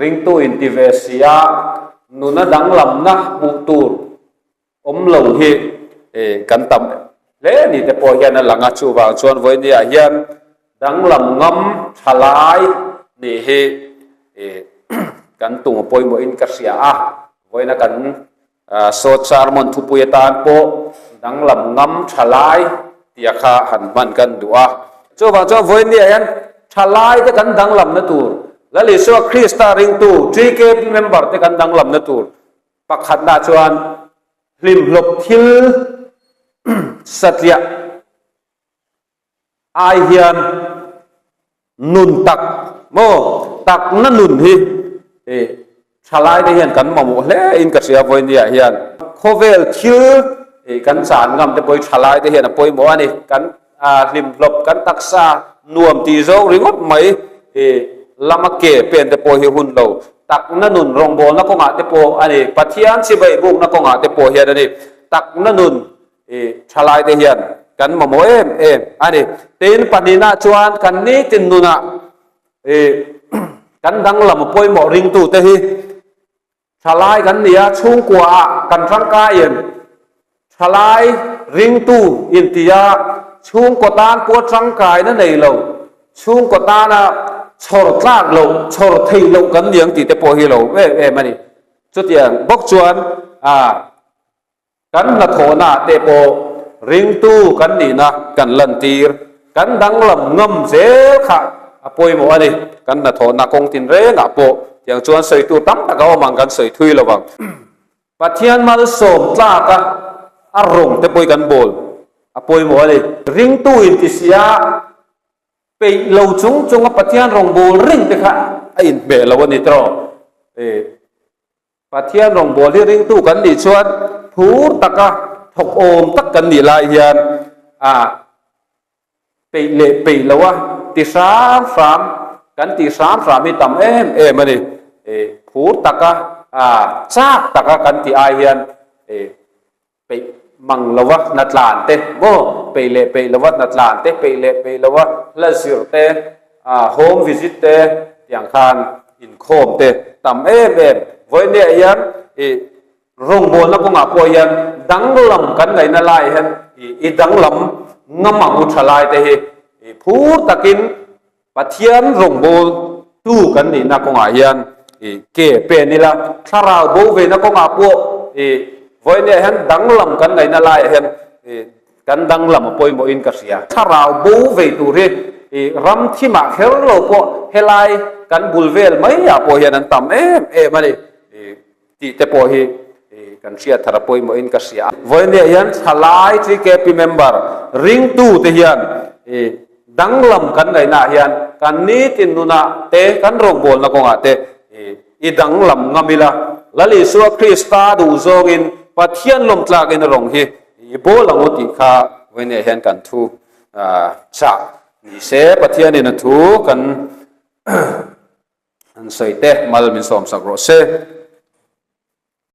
Ringtu inti ve si a, nuna danglamna hmuh tur awm lo hi kan tam hle ni te pawh hian a lang a, chuvang chuan vawinia hian danglam ngam tha lai nih hi kan tum pawimawhin ka hria a, vawiina kan Sawt sermon thupui atan pawh danglam ngam tha lai tia kha han hman kan duh a. Chuvang chuan vawinia hian tha lai te kan danglamna tur, Lal Isua Krista ringtu TKP member te kan danglamna tur pakhatna chuan hlimhlawp thil satliah ai hian nun tak maw takna nun hi ih thalai te hian kan mamawh hle in ka hria vawinia hian khawvel thil ih kan chan ngam te pawh hi thalai te hian a pawimawh a ni kan ah hlimhlawp kan taksa nuam tih zawng ringawt mai ih lama ke pen te pawh hi hun lo takna nun rawngbawlna kawngah te pawh a ni Pathian chibai bukna kawngah te pawh hian a ni takna nun I thalaite hian kan mamawh em em a ni. Tin, pahnihna chuan kan nitin nunah i kan danglam pawimawh ringtute hi thalai kan ni a, chhungkuaah kan tangkai em? Thalai ringtu intia chhungkaw tan pawh tangkaina nei lo, chhungkaw tana chhawr tlak loh, chhawr theih loh kan ni ang tih te pawh hi lo em em a ni. Chutiang bawk chuan a. Kan hnathawhnaah te pawh ringtu kan nihna kan lantir, kan danglam ngam zel kha a pawimawh a ni. Kan hnathawhna kawng tinrengah pawh tiang chuan sawi tur tam tak a awm ang, kan sawi thui lo vang. Pathian malsawm tlaka a rawng te pawh hi kan bawl a pawimawh a ni. Ringtu intisia peih lo chung chunga Pathian rawngbâwl ring te kha a inhmeh lo a ni tawh. Pathian rawngbâwl hi ringtu kan nih chuan phur taka thawk awm tak kan nih lai hian a peih leh peih lo a ti hram hram kan tih hram hram hi tam em em a ni. Phur taka a chak taka kan tih ai hian peih mang lova hnatlan te maw peih leh peih lova hnatlan te peih leh peih lova hla zir te ah home visit te tiang khan inkhawm te tam em em vawinia hian ih rawngbawlna kawngah pawh hian danglam kan ngaihna lai hian ih i danglam ngam ang u tha lai te hi ih phur takin Pathian rawngbâwl tu kan nihna kawngah hian i ke pen ila, thlarau bo vena kawngah pawh i vawinia hian danglam kan ngaihna laiah hian i kan danglam a pawimawhin ka hria. Thlarau bo vei tur hi i ram thimah kher lo pawh helai kan bul vel maiah pawh hian an tam em em a ni i tih te pawh hi i kan hriat thar a pawimawhin ka hria. Vawinia hian thalai TKP member ringtute hian i Danglam kan ngaihnaah hian kan nitin nunah te, kan rawngbawlna kawngah te i danglam ngam ila. Lal Isua Krista duh zawngin Pathian lawmtlakin rawng hi i bawl ang u tih kha vawinia hian kan thu chah ni se. Pathianin a thu kan sawi te mal min sawmsak rawh se.